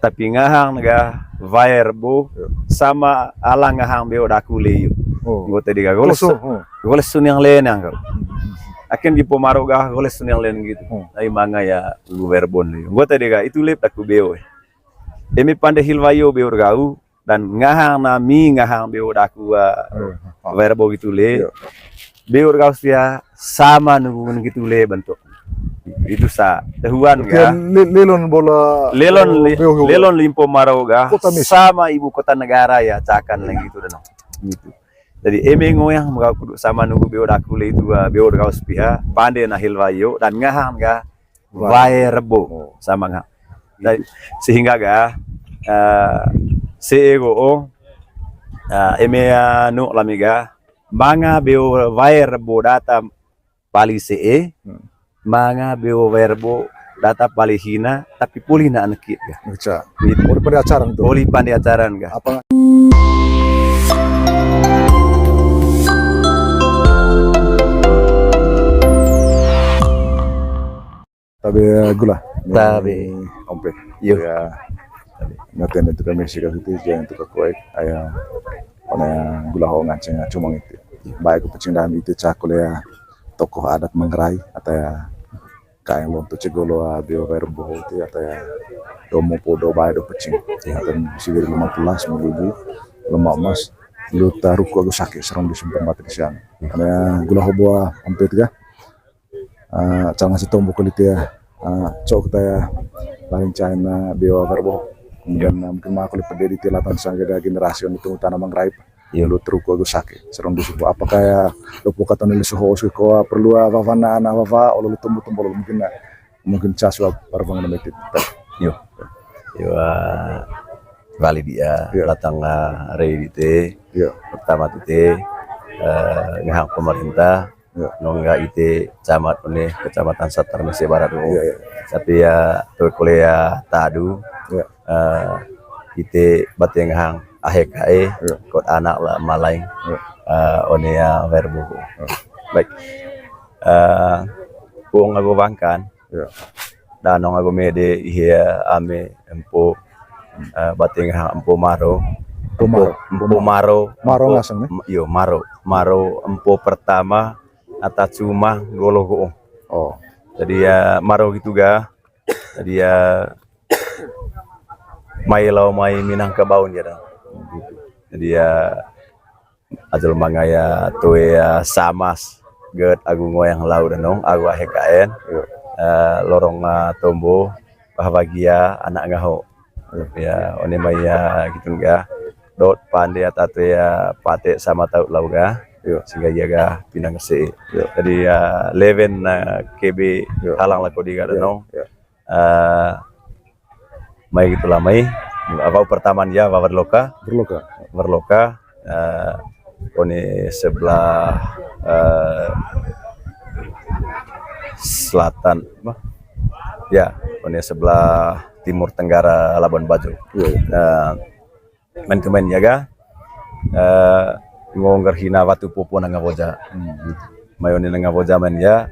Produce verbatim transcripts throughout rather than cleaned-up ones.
Tapi ngahang ga wae rebo, sama ala ngahang beo daku le yu. Nggo tadi ga goles, goles suniang le nang kau. Aken di pomaro ga goles suniang le gitu. Ai manga ya lu wae rebo le yu. Nggo tadi ga itu lep daku beo. Eme pande hilwayo beo gau, dan ngahang nami ngahang beo daku, ah, wae rebo gitu le. Beo gau sia sama nunggu gitu le bentuk. Itu sa tehuan ga. Lelon bola, lelon li-, lelon limpo maro ga sama ibu kota negara ya, cakan lagi gitu dan gitu. Jadi eme ngoyang mega kudu sama nunggu beo daku le itu, ah, beo gau sepiha pande na hilwayo dan ngahang ga wae rebo sama nga. Jadi, sehingga ga, eh, se ego o, eh, eme, eh, nu lami ga, manga beo wae rebo data pali se e, manga beo wae rebo data pali hina, tapi poli na anekit ga. Poli pande acaran tu. Poli pande acaran ga. Apa Tabe gula. Tabe. Ompe. Yo. Ya. Ngaten itu kami sih kasih tu, jangan tu kakuai. Aya, ona gula ho nganceng cuma itu. Baik ku pecing dalam itu cakul ya. Tokoh adat Manggarai atau ya kain lonto cegolo, ah, beo wae rebo itu atau ya domo podo bae do pecing. Atau sibir lima belas, seribu, lima emas, luta ruku agu sake serong di sumpah mati di sana. Karena gula ho boa ompe tiga. Ah, calon si tombo kulit ya. Ah, cok kita ya. Paling China beo wae rebo. Kemudian, ah, mungkin mah kulit pede di tilatan sangga generasi itu tanah Manggarai. Lu teruk agu sake. Serong di suku. Apakah ya lu poka tone lu suho suku, ah, perlu, ah, wawana anak wawa, olo lu tumbuh tumbuh mungkin, ah, mungkin cas wa parvang na metit. Yo. Yo, ah, bali dia latang, ah, rei di te. Yo. Pertama tu te, eh, ngahang pemerintah, nongga ite camat one Kecamatan Satar Mese Barat o. Tapi ya, tu kole ya tadu, eh, ite bateng hang ahe kae, kot anak la malaing, eh, one ya wae rebo. Baik. Eh, pung agu bangkan. Danong agu mede ihe ame empo, eh, bateng hang empo maro. Empo maro. Empo maro. Maro ngaseng, eh? Yo, maro. Maro empo pertama ata cuma golo go'o. Oh. Jadi ya maro gitu ga. Jadi ya mai lao mai Minangkabaun ya dah. Jadi ya ajal mangaya tue ya samas get agu ngoyang lau danong agu ahe kaen. Eh, lorong, eh, tombo bahagia anak ngaho. Ya, one mai ya gitu ga. Dot pande ata tue ya pate sama tau lau ga. Sehingga ia ga pinang se. Jadi ya leven na kebe halang lako di ga danong. Eh, mai gitu lah mai. Apa pertama ya, apa berloka? Berloka. Berloka. Eh, one sebelah, eh, selatan, apa? Ya, one sebelah timur tenggara Labuan Bajo. Iya, iya. Eh, main ke main ya ga, eh, ngongger hina watu popo nanga boja. Mai one nanga boja main ya,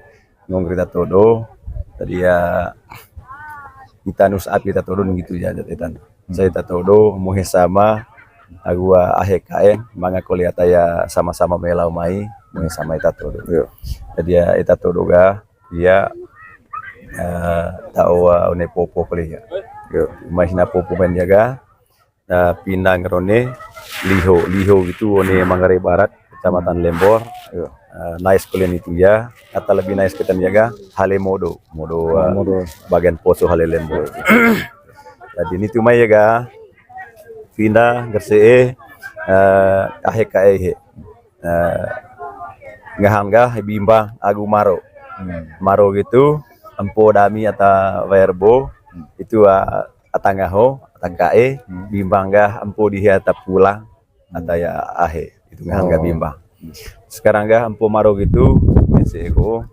ngongger ita todo. Tadi ya, ita nus api ita todo gitu ya, jat itan. Saya ita todo, muhe sama, agu ahe kaen, manga kole ata ya sama-sama melau mai, muhe sama ita todo. Iya. Jadi ya, ita todo ga, ya, eh, tau, eh, one popo kole ya. Iya. Mai hina popo main ya ga, eh, pinang rone Liho, Liho gitu one Manggarai Barat, Kecamatan Lembor. Iya. Eh, nice kalian itu ya, kata lebih nice kita ya ga, hale modo, modo, eh, modo. Bagian poso hale Lembor. Jadi ini tu mai ya ga, pindah gerse, eh, ahe kae he. Eh, ngahan ga bimbang agu maro. Maro gitu, empo dami ata wae rebo, itu, ah, ata ngaho, ata kae, bimbang ga empo dihe ata pulang, ata ya ahe, itu ngahan ga bimbang. Sekarang ga empo maro gitu, mese ego,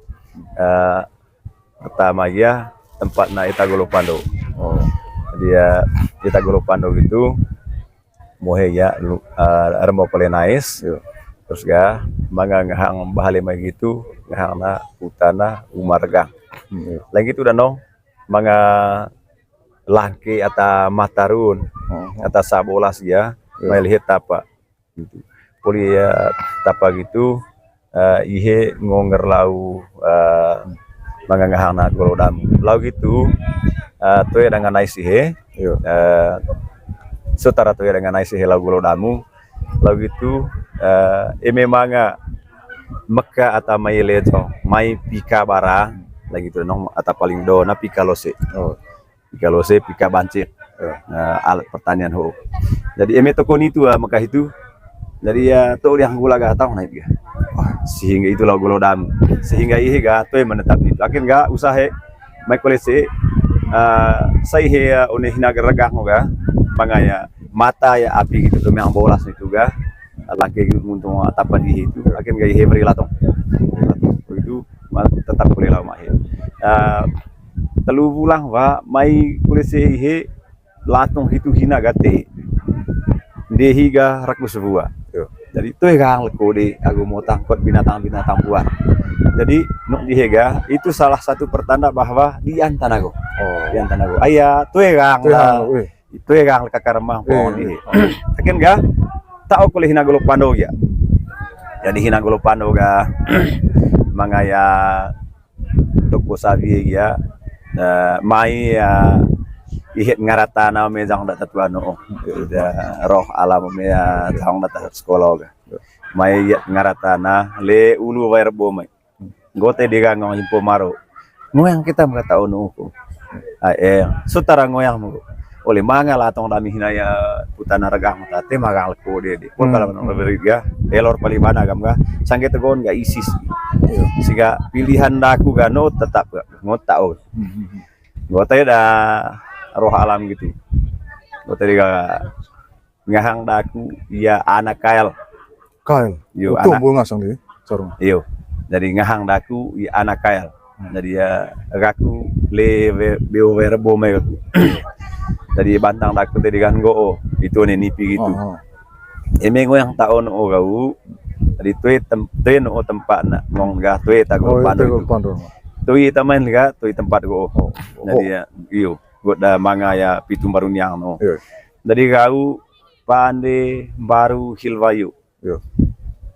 eh, pertama ya, tempat na ita golo pando. Oh. Jadi ya, ita golo pando gitu, mohe ya, lu, eh, rembo kole nais. Terus ga, manga ngahang bahale mai gitu, ngahang na utana umar ga. Lagi itu danong, manga langke ata mata run, ata sabolas ya, mai lihat tapa. Gitu. Poli ya tapa gitu, eh, ihe ngongger lau, eh, mangangahang na golo damu. Lau gitu, eh, toe dengan nais ihe, eh, setara toe dengan nais ihe lau golo damu. Lau gitu, eh, eme manga meka ata mai leco, mai pika barang, lagi tu nong ata paling do na pika lose. Pika lose, pika bancik. Nah, alat pertanian ho. Jadi eme toko nitu, ah, maka itu. Jadi ya to dia gula ga tau naik ya. Sehingga itulah golo damu. Sehingga ihe ga toe menetap nitu. Akhir ga usahe mai kolese, ah, sai he, ah, one hina ga regang ga. Mangaya mata ya api gitu tu meang bolas nitu ga. Laki gitu muntung atapan ihe itu. Akhir ga ihe beri latong. Itu tetap boleh lama ihe. Ah, telu bulan wa mai kulisi ihe latong hitu hina gate. Dehi ga raku sebuah. Jadi toe gang leko de agu mau tangkot binatang-binatang buah. Jadi nuk dihe ga itu salah satu pertanda bahwa di antanago. Di antanago. Aya toe gang lah. Toe gang leka karemang pohon ini. Akhirnya ga tak okole hina golo pando ya. Jadi hina golo pando ga mangaya toko sabi ya, eh, mai ya ihet ngaratana me jang da tatuan no. Ya, roh alam me ya jang da sekolah ga. Mai ihet ngaratana le ulu wair bo mai. Gote dega ngong himpo maro. Ngoyang kita maka tau no ko. Ai eh, sutara ngoyang mo. Ole manga latong dami hina ya putana regah mata te magang leko de de. Pokoknya nong beri ga elor pali bana gam ga. Sangge tegon ga isis. Siga pilihan daku ga no tetap ga. Ngot tau. Gote da roh alam gitu. Gote dega ngahang daku ya anak kael. Kael. Yo, anak. Ngasang di sarung. Yo. Jadi ngahang daku ya anak kael. Jadi ya gaku le beo wair bo mai gaku. Jadi bantang daku tadi kan go itu ne nipi gitu. Eme ngoyang taon o gau. Jadi tue tem tue no tempat na ngong ga tue tago pandu. Tue taman ga tue tempat go. Jadi ya iyo. Goda manga ya pitu baru niang no. Jadi gau pande baru hilwayu.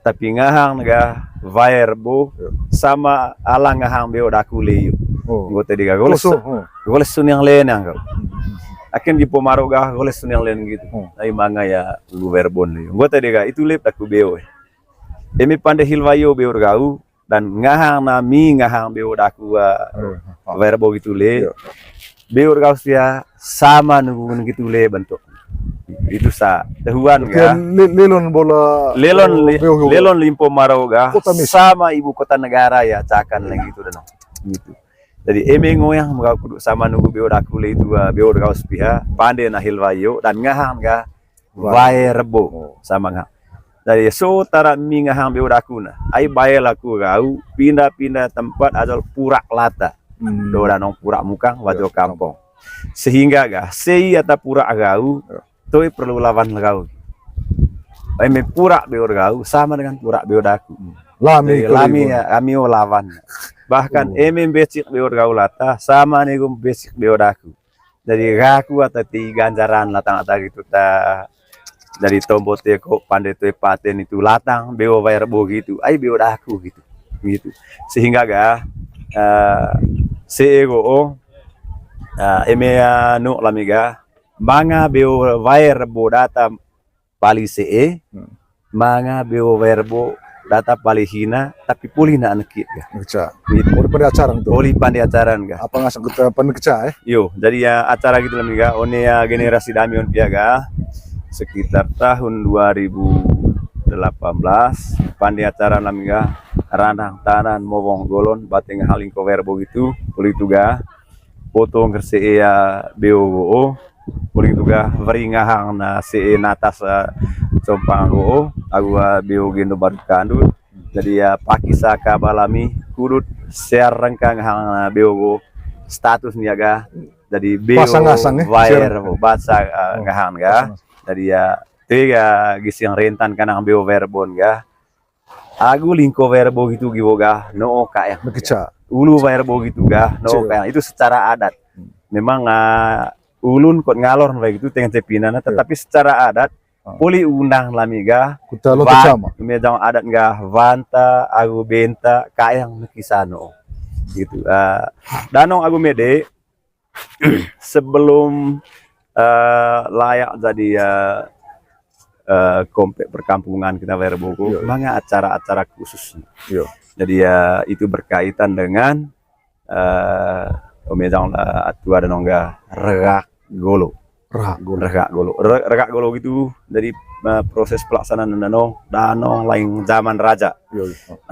Tapi ngahang ga wair bo sama ala ngahang beo daku leyu. Gote dega goles. Goles suniang lenang kau. Akin di pomaro ga goles suniang len gitu. Ai manga ya lu wair bon leyu. Gote dega itu lep daku beo. Emi pande hilwayu beo gau dan ngahang nami ngahang beo daku wair bo gitu le. Beo gau sia sama nunggu gitu le bentuk. Itu sa tehuan ga. Lelon bola lelon limpo maro ga sama ibu kota negara ya cakan lagi itu dan gitu. Jadi eme ngoyang mega kudu sama nunggu beo daku le itu beo gau sepiha pande nahil wayo dan ngahang ga wae rebo sama nga. Jadi so tara mi ngahang beo daku na ai bae laku gau pindah-pindah tempat asal purak lata. Dora nong purak mukang wajo kampong. Sehingga ga sei ata purak gau toi perlu lawan gau. Ai me purak beo gau sama dengan purak beo daku. Lami lami ya kami o lawan. Bahkan eme becik beo gau lata sama nego becik beo daku. Jadi gaku ata ti ganjaran latang ata gitu ta. Jadi tombo te ko pande toe paten itu latang beo wae rebo gitu ai beo daku gitu. Gitu sehingga ga eh, se ego o eh, eme anu lami ga manga beo wae rebo data pali se'e manga beo wae rebo data pali hina tapi puli na anekit ga. Ngecak. Gitu. Poli pande acara gitu. Poli pande acara ga. Apa ngasang kita pande kecak eh? Yo, jadi ya acara gitu lah ga. One ya generasi dami on pia ga sekitar tahun dua ribu delapan belas pande acara lah ga. Randang tanan mowong golon bateng haling ko wae rebo gitu. Poli itu ga. Poto ngerse ea beo go'o. Poli itu ga weri ngahang na se natas compang go'o agu beo gendo baru kandu. Jadi ya pakisa kabalami kudut sear rengka ngahang na beo go'o status nia ga. Jadi beo wae rebo basa ngahang ga. Jadi ya te ga gising rentan kanang beo wae rebon ga. Agu lingko wae rebo gitu giwo ga no ka yang. Ulu wae rebo gitu ga no ka yang. Itu secara adat. Memang ah, ulun kot ngalor baik itu tengah cepina na, tetapi secara adat poli undang lami ga, kuta lo wan, sama mejang adat ga, wanta, agu benta, kaeng mekisano. Gitu. Eh, danong agu mede, sebelum, eh, layak jadi, eh, eh, komplek perkampungan kita Wairebogo, manga acara-acara khusus. Jadi ya, itu berkaitan dengan, eh, omejang lah atua danong ga regak golo. Regak golo. Regak golo. Re-, regak golo gitu. Jadi, eh, proses pelaksanaan danong, danong lain zaman raja.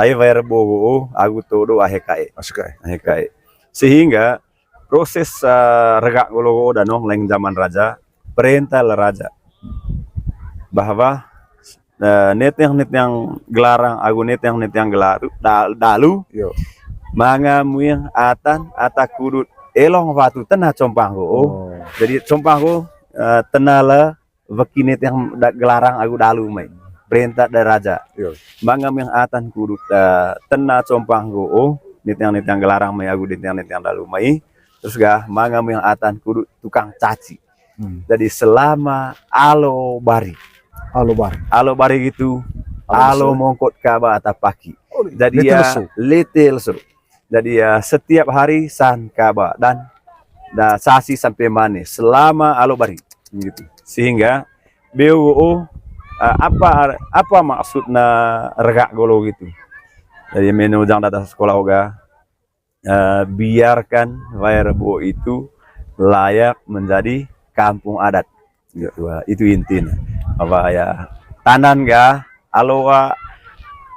Ai Wairebogo, agu todo ahe kae. Ahe kae. Sehingga proses, eh, regak golo danong lain zaman raja, perintah le raja. Bahwa, eh, neteng-neteng gelarang agu neteng-neteng gelaru, da-, dalu. Manga muing atan, ata kudut elong watu tena compang go. Jadi compang go, eh, tena le weki neteng da-, gelarang agu dalu mai. Perintah da raja. Manga muing atan kudut, eh, tena compang go, neteng-neteng gelarang mai agu neteng-neteng dalu mai. Terus ga, manga muing atan kudut tukang caci. Jadi selama alo bari. Alo bari. Alo bari gitu, alo mongkot kaba ata paki. Jadi ya, lete lesu. Jadi ya, setiap hari san kaba dan da sasi sampai mane selama alo bari gitu. Sehingga beo, oh, eh, apa, apa maksudnya regak golo gitu. Jadi menu jang data sekolah oga, eh, biarkan Wairebo itu layak menjadi kampung adat. Gitu, ah, itu intinya. Apa ya, tanan ga, alo, ah,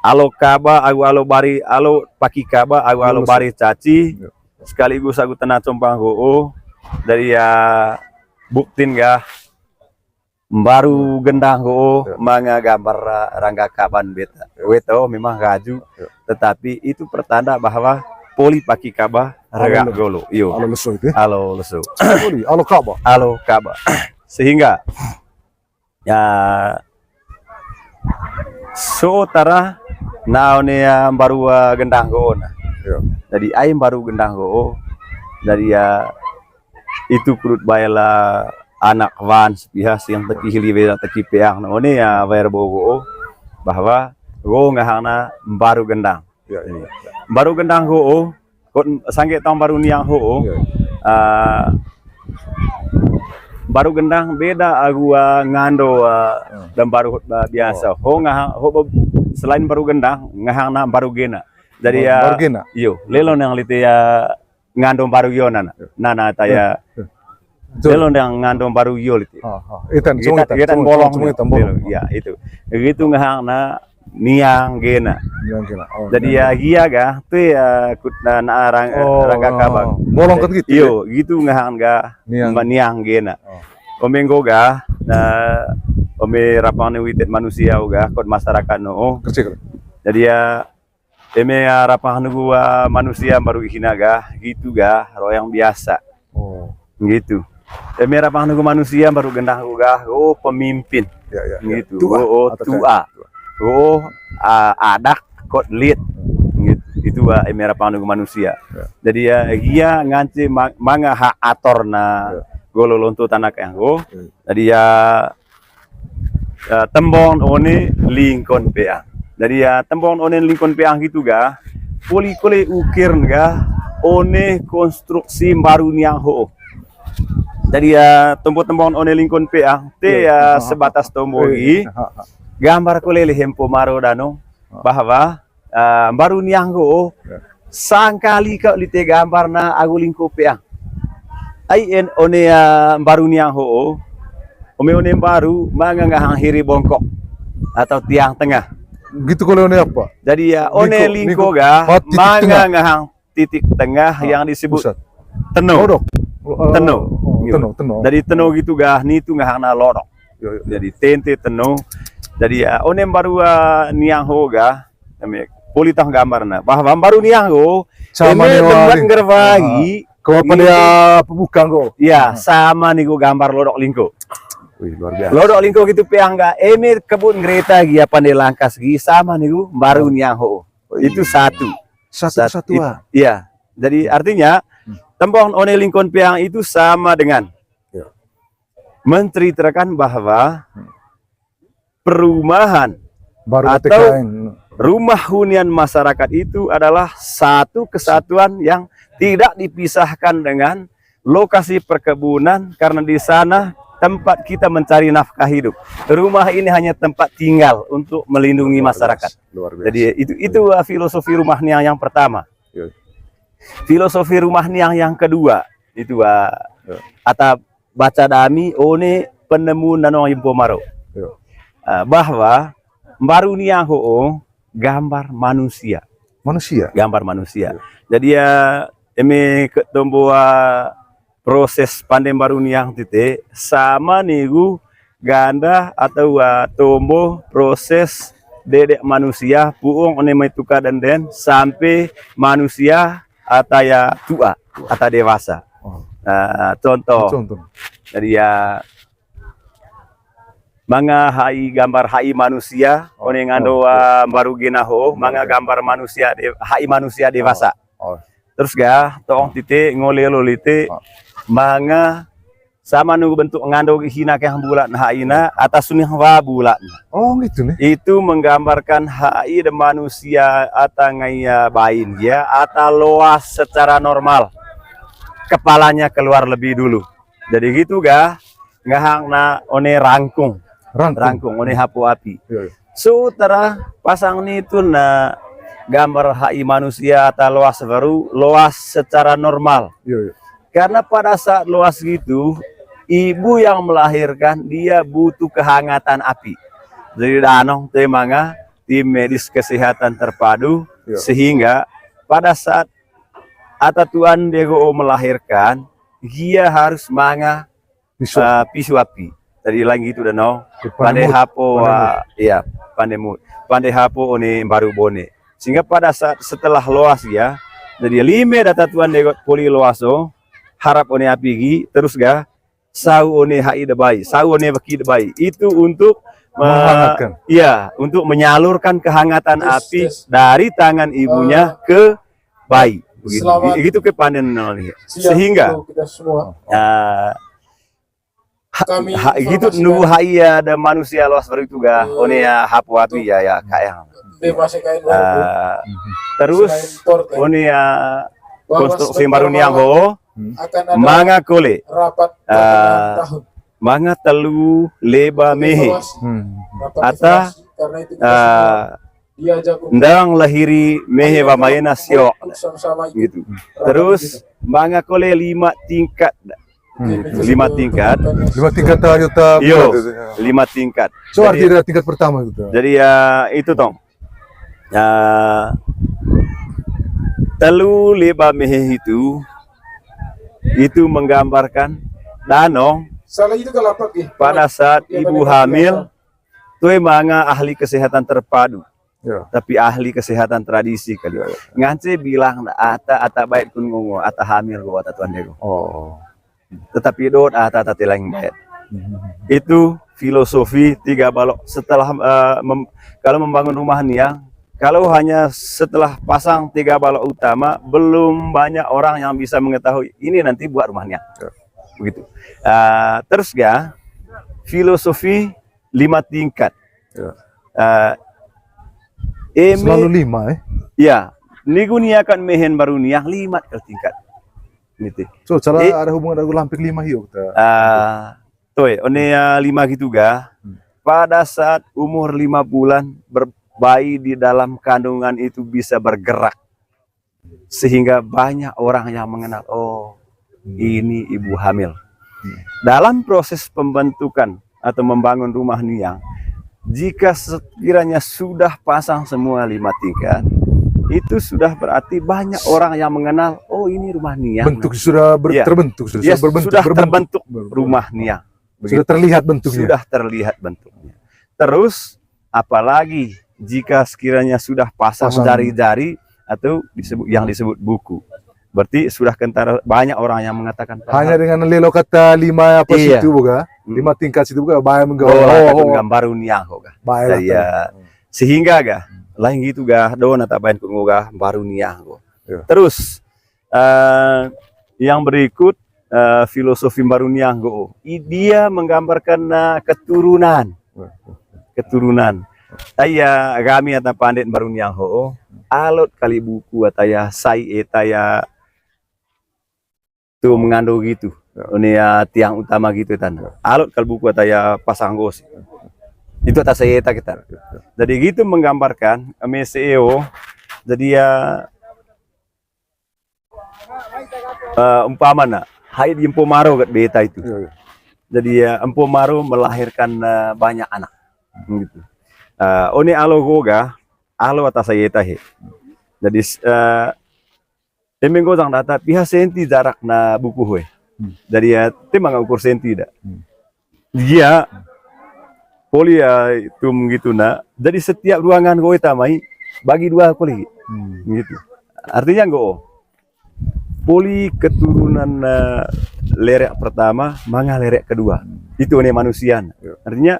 alo kaba, agu alo bari, alo paki kaba, agu alo bari caci, sekaligus agu tena compang go, oh, dari ya buktin ga, mbaru gendang go, oh, manga gambar ra-, rangga kaban beta. Weto memang raju, tetapi itu pertanda bahwa poli paki kaba regak golo. Iyo. Alo lesu itu ya? Alo lesu. Poli, alo kaba. Alo kaba. Sehingga ya, so tara na one ya mbaru, ah, gendang go na. Jadi ai mbaru gendang go. Jadi ya itu kudut bae la anak wan sepiha siang teki hili wela teki peang na one ya Wairebo go bahwa go ngahangna mbaru gendang. Mbaru gendang ho, kot sangge tong mbaru niang ho. Ah, mbaru gendang beda agu, ah, ngando, ah, dan mbaru, ah, biasa. Ho ngahang, ho be-, selain mbaru gendang, ngahangna mbaru gena. Jadi ya, iyo, lelo nang lite ya ngando mbaru yo nana. Nana ta ya. Lelo nang ngando mbaru yo lite. Itan, itan bolong, itan bolong. Ya, itu. Gitu ngahangna niang gena. Niang gena. Oh, jadi ya, gia ga, tu ya, kut na, na arang, rangga kaba. Bolong kan gitu. Iyo, gitu ngahang ga, niang gena. Ome nggo ga, na, ome rapang ne witit manusia ga, kot masyarakat no. Jadi ya, eme, ah, rapang nugu, ah, manusia mbaru hina ga, gitu ga, royang biasa. Gitu. Eme rapang nugu manusia mbaru gendang ga, oh, pemimpin. Gitu. Tua. Oh, oh, tua. Oh, ah, adak kot lit. Gitu. Itu, ah, eme rapang nugu manusia. Jadi ya, gia ngance ma-, manga hak ator na golo lonto tanah kayang go. Jadi ya, eh, tembong one lingkon peang. Jadi ya, tembong one lingkon peang gitu ga, poli kole ukir ga, one konstruksi mbaru niang ho. Jadi ya, tombo tembong one lingkon peang, te ya, sebatas tombo i, gambar kole le hempo maro dano, bahwa ah, mbaru niang go, sangkali ka lite gambar na agu lingko peang. Ai en one, ah, mbaru niang ho, ome one mbaru, manga ngahang hiri bongkok atau tiang tengah. Gitu kole one apa? Jadi ya, one lingko ga, manga ngahang titik tengah yang disebut teno. Teno. Jadi teno gitu ga, nitu ngahangna lodok. Jadi tente teno. Jadi ya, one mbaru, ah, niang ho ga, poli tong gambar na. Bahwa mbaru niang ho, sama eme ni tempat ngerwai. Kau apa dia pembuka go? Ya, sama ni go gambar lodok lingko. Wih, luar biasa. Lodok lingko gitu peang ga, eme kebun ngereta gi apa ne langkas gi, sama ni go mbaru niang ho. Itu satu. Satu kesatuan. Iya. Jadi artinya, tembong one lingkon peang itu sama dengan. Ya. menceritakan bahwa perumahan atau rumah hunian masyarakat itu adalah satu kesatuan yang tidak dipisahkan dengan lokasi perkebunan, karena di sana tempat kita mencari nafkah hidup. Rumah ini hanya tempat tinggal untuk melindungi masyarakat. Luar biasa. Jadi itu itu uh, filosofi Rumah Niang yang pertama. Filosofi Rumah Niang yang kedua itu uh, ata baca dami one penemu Nanong Impo Maro. Uh, bahwa Mbaru Niang ho'o gambar manusia. Manusia. Gambar manusia. Jadi ya eme ke tombo uh, proses pande Mbaru Niang tite sama nigu ganda atau uh, tombo proses dedek manusia puung one mai tuka denden sampai manusia ata ya tua ata dewasa. Nah, contoh. Jadi ya manga hai gambar hai manusia one ngando uh, Mbaru Gena ho'o manga gambar manusia de, hai manusia dewasa. Terus ga tong tite ngolelo lite manga sama nunggu bentuk ngando hina kayang bulat nah haina atas sunih wa bulat. Oh gitu nih. Itu menggambarkan hai de manusia ata ngaya bain ya ata loas secara normal. Kepalanya keluar lebih dulu. Jadi gitu ga ngahang na one rangkung. Rangkung one hapo api. Sutera pasang nitu na gambar hai manusia ata loas baru loas secara normal. Karena pada saat loas gitu ibu yang melahirkan dia butuh kehangatan api. Jadi danong te manga tim medis kesehatan terpadu sehingga pada saat ata tuan dego melahirkan dia harus manga pisu api. Jadi lagi itu danong pande hapo ya pande mut pande hapo one Mbaru Bone. Sehingga pada saat setelah loas ya jadi lime data tuan dego poli loaso harap one api gi terus ga sau one hai de bai sau one beki de bai itu untuk menghangatkan. Ya untuk menyalurkan kehangatan api dari tangan ibunya ke bai begitu. Gitu ke pande nol sehingga uh, ha, gitu nunggu hai ya ada manusia loas baru itu ga one ya hapu api ya ya kayak uh, terus one ya konstruksi Mbaru Niang ho manga kole uh, manga telu leba mehe ata uh, ndang lahiri mehe wa maena sio gitu. Terus manga kole lima tingkat. Lima tingkat. Lima tingkat ta yo ta. Yo, lima tingkat. So arti dari tingkat pertama gitu. Jadi ya itu tong. Ya, telu leba mehe itu itu menggambarkan danong salah itu kalau apa pada saat ibu hamil tuh manga ahli kesehatan terpadu. Tapi ahli kesehatan tradisi kali. Ngance bilang ata ata bait kun ngongo ata hamil go ata tuan dego. Tetapi dot ata ata telang bait. Itu filosofi tiga balok setelah uh, mem, kalau membangun rumah niang kalau hanya setelah pasang tiga balok utama belum banyak orang yang bisa mengetahui ini nanti buat rumah niang. Begitu. Uh, terus ga filosofi lima tingkat. Ya. Uh, eme, selalu lima eh? Ya, nigu nia kan mehen baru niang lima kali tingkat. Gitu. So, salah eh, ada hubungan ada lampik lima hiyo kita. Uh, toy, one uh, lima gitu ga. Hmm. Pada saat umur lima bulan berbayi di dalam kandungan itu bisa bergerak. Sehingga banyak orang yang mengenal, oh ini ibu hamil. Dalam proses pembentukan atau membangun rumah niang, jika sekiranya sudah pasang semua lima tingkat, itu sudah berarti banyak orang yang mengenal, oh ini rumah niang. Bentuk sudah ber, ya, terbentuk, sudah, ya, sudah berbentuk, sudah berbentuk. Terbentuk rumah niang. Begitu. Sudah terlihat bentuknya. Sudah terlihat bentuknya. Terus apalagi jika sekiranya sudah pasang jari-jari atau disebut yang disebut buku. Berarti sudah kentara banyak orang yang mengatakan hanya dengan lelo kata lima apa iya. Situ buka, hmm. Lima tingkat situ buka, bayar menggawa oh, oh, oh. Gambaru niang kok kah. Bayar. Iya. Sehingga kah, lain gitu kah, do nata bayan kok kah, baru niang kok. Iya. Terus uh, yang berikut eh, filosofi mbaru niang go'o. I dia menggambarkan, eh, keturunan. Keturunan. Aya kami ata pandet mbaru niang ho'o. Alot kali buku ata ya sai eta ya tu mengando gitu. One ya tiang utama gitu tan. Alot kali buku ata ya pasang gos. Itu ata sai eta kita. Jadi gitu menggambarkan M S E O. Jadi ya, eh, umpamana, haid di Empu Maro kat beta itu. Iya, iya. Jadi ya Empu Maro melahirkan, eh, banyak anak. Gitu. Eh, one alo goga, alo ata sai eta he. Jadi, eh, eme nggojang data piha senti jarakna buku hoe. Hmm. Jadi ya, te manga ukur senti da. Hmm. Iya. Poli ya itu gitu na. Jadi setiap ruangan goe tamai bagi dua kali. Hmm. Gitu. Artinya nggo poli keturunan, eh, lerek pertama, manga lerek kedua. Hmm. Itu one manusia. Iya. Artinya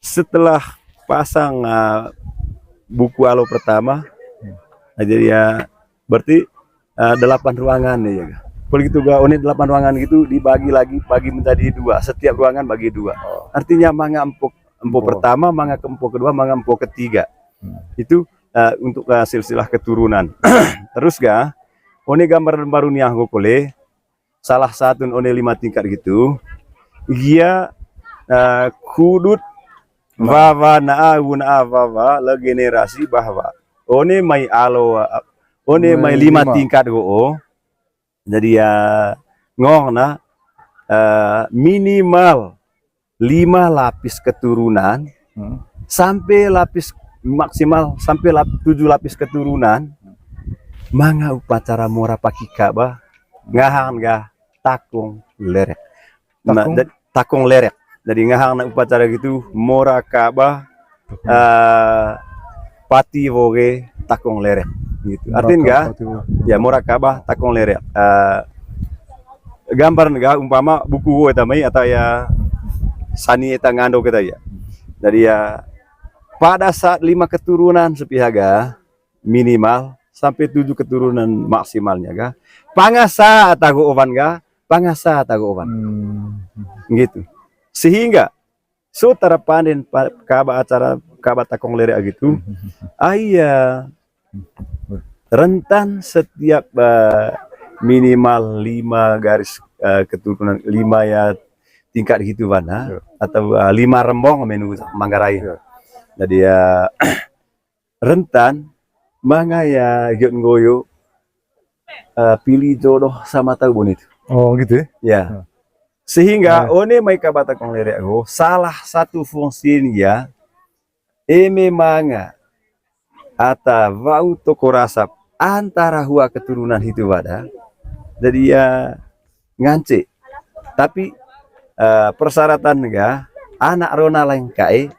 setelah pasang, eh, buku alo pertama, hmm, jadi ya berarti, eh, delapan ruangan ya. Kalau gitu ga, one delapan ruangan gitu dibagi lagi, bagi menjadi dua. Setiap ruangan bagi dua. Oh. Artinya manga empu, empu, oh, pertama, manga ke empu kedua, manga empu ketiga. Hmm. Itu, eh, untuk, eh, silsilah keturunan. Terus ga, one gambar mbaru niang go kole, salah satu one lima tingkat gitu. Gia, eh, kudut, nah, wawa na a, guna a wawa, le generasi bahwa one mai alo, eh, one mai lima tingkat go'o. Jadi ya ngong na, eh, minimal lima lapis keturunan, hmm, sampai lapis maksimal sampai lap-, tujuh lapis keturunan, manga upacara mora paki Ka'bah, ngahang ga takong lerek. Nah, takong? Takong lerek. Jadi ngahang na upacara gitu, mora Ka'bah, eh, pati woge takong lerek gitu. Artin ga? Ya, mora Ka'bah takong lerek. Eh, gambar ga umpama buku wo eta mai atau ya sani eta ngando kita ya. Jadi ya pada saat lima keturunan sepihaga minimal sampai tujuh keturunan maksimalnya ga. Pangasa atago ovan ga, pangasa atago ovan. Hmm. Gitu. Sehingga so tara panden pa-, Ka'bah acara Ka'bah takong lerek gitu. Aya rentan setiap, eh, minimal lima garis, eh, keturunan, lima ya tingkat gitu bana, ya, atau, eh, lima rembong menu Manggarai. Ya. Jadi ya rentan manga ya giot nggoyo, eh, pilih jodoh sama tahu bonit. Oh, gitu ya? Ya. Hmm. Sehingga, eh, one mai Ka'bah takong lerek go, salah satu fungsinya, eme manga ata wa'u toko rasap antara hua keturunan hitu wada, jadi ya ngance. Tapi, eh, persyaratan ga anak rona lain kae,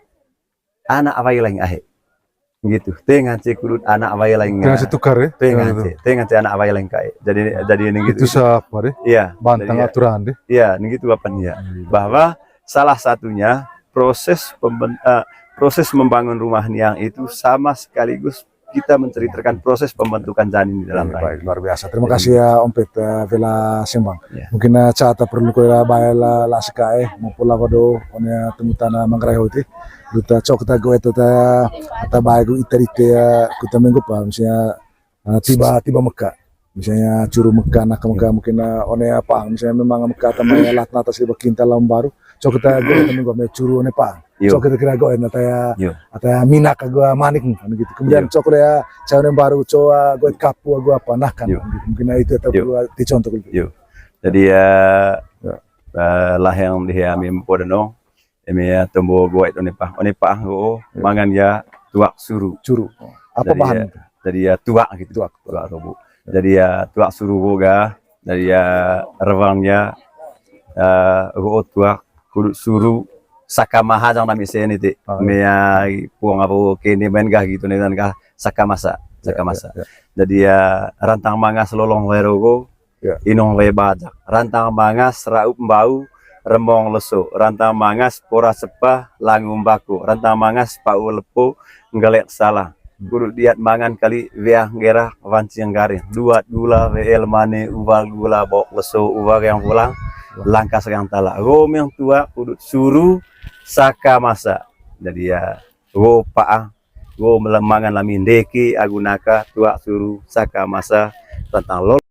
anak wai lain ahe. Gitu. Te ngance kudut anak wai lain. Te ngance tukar ya? Te ngance, te ngance anak wai lain kae. Jadi, jadi ini gitu. Itu siapa deh? Iya. Bantang aturan deh. Iya, ini gitu apa nih ya? Iya. Bahwa salah satunya proses pemben-, eh, proses membangun rumah niang itu sama sekaligus kita menceritakan proses pembentukan janin di dalam rahim. Baik, luar biasa. Terima kasih ya, Om Pet, eh, wela sembang. Ya. Mungkin, eh, ca ata perlu ko la bae la, la sekae, maupun la wado, one, eh, temutan, eh, Manggarai hoti. Duta cok ta go eta ta, ata bae go ita rite, eh, kuta minggu pa, misalnya, eh, tiba, tiba Mekah. Misalnya curu Mekah, nak Mekah, mungkin, eh, one apa, misalnya memang Mekah atau mai lat nata seribu kintal lawan baru, cok ta go eta minggu me curu one pa. Yo. Cok kira-kira go eta ya, yo, ata ya minak go manik kan gitu. Kemudian, yo, cok ya, cau ne baru, cau, ah, go kapu, go apa, nah kan. Yo. Gitu. Mungkin itu, yo, perlu, ah, ti contoh gitu. Yo. Jadi ya, ya, eh, lah yang di ami empo deno, eme ya tombo go itu ne pa, one pa go, yo, mangan ya tuak suru. Suru. Apa bahan itu? Jadi ya tuak gitu. Tuak. Tuak robo. Jadi ya tuak suru go ga, jadi ya rewang ya, eh, go tuak, kudut suru, saka maha jang nami seni ti. Ah, iya. Mea puang apa kene main gah gitu ne dan gah saka masa, ya, saka masa. Ya, ya. Jadi ya rantang mangas lolong lero go, ya, inong le bajak. Rantang mangas raup mbau, remong leso. Rantang mangas pora sepah, langum bako. Rantang mangas pau lepo, nggelek salah. Kudut diat mangan kali wea nggerah wancing garing. Duat gula, weel mane, uwal gula, bok leso, uwal yang pulang, langkas yang tala. Gomeng tua kudut suru saka masa. Jadi ya, go paa, go melemangan lami ndeke agu naka tua suru saka masa tentang lol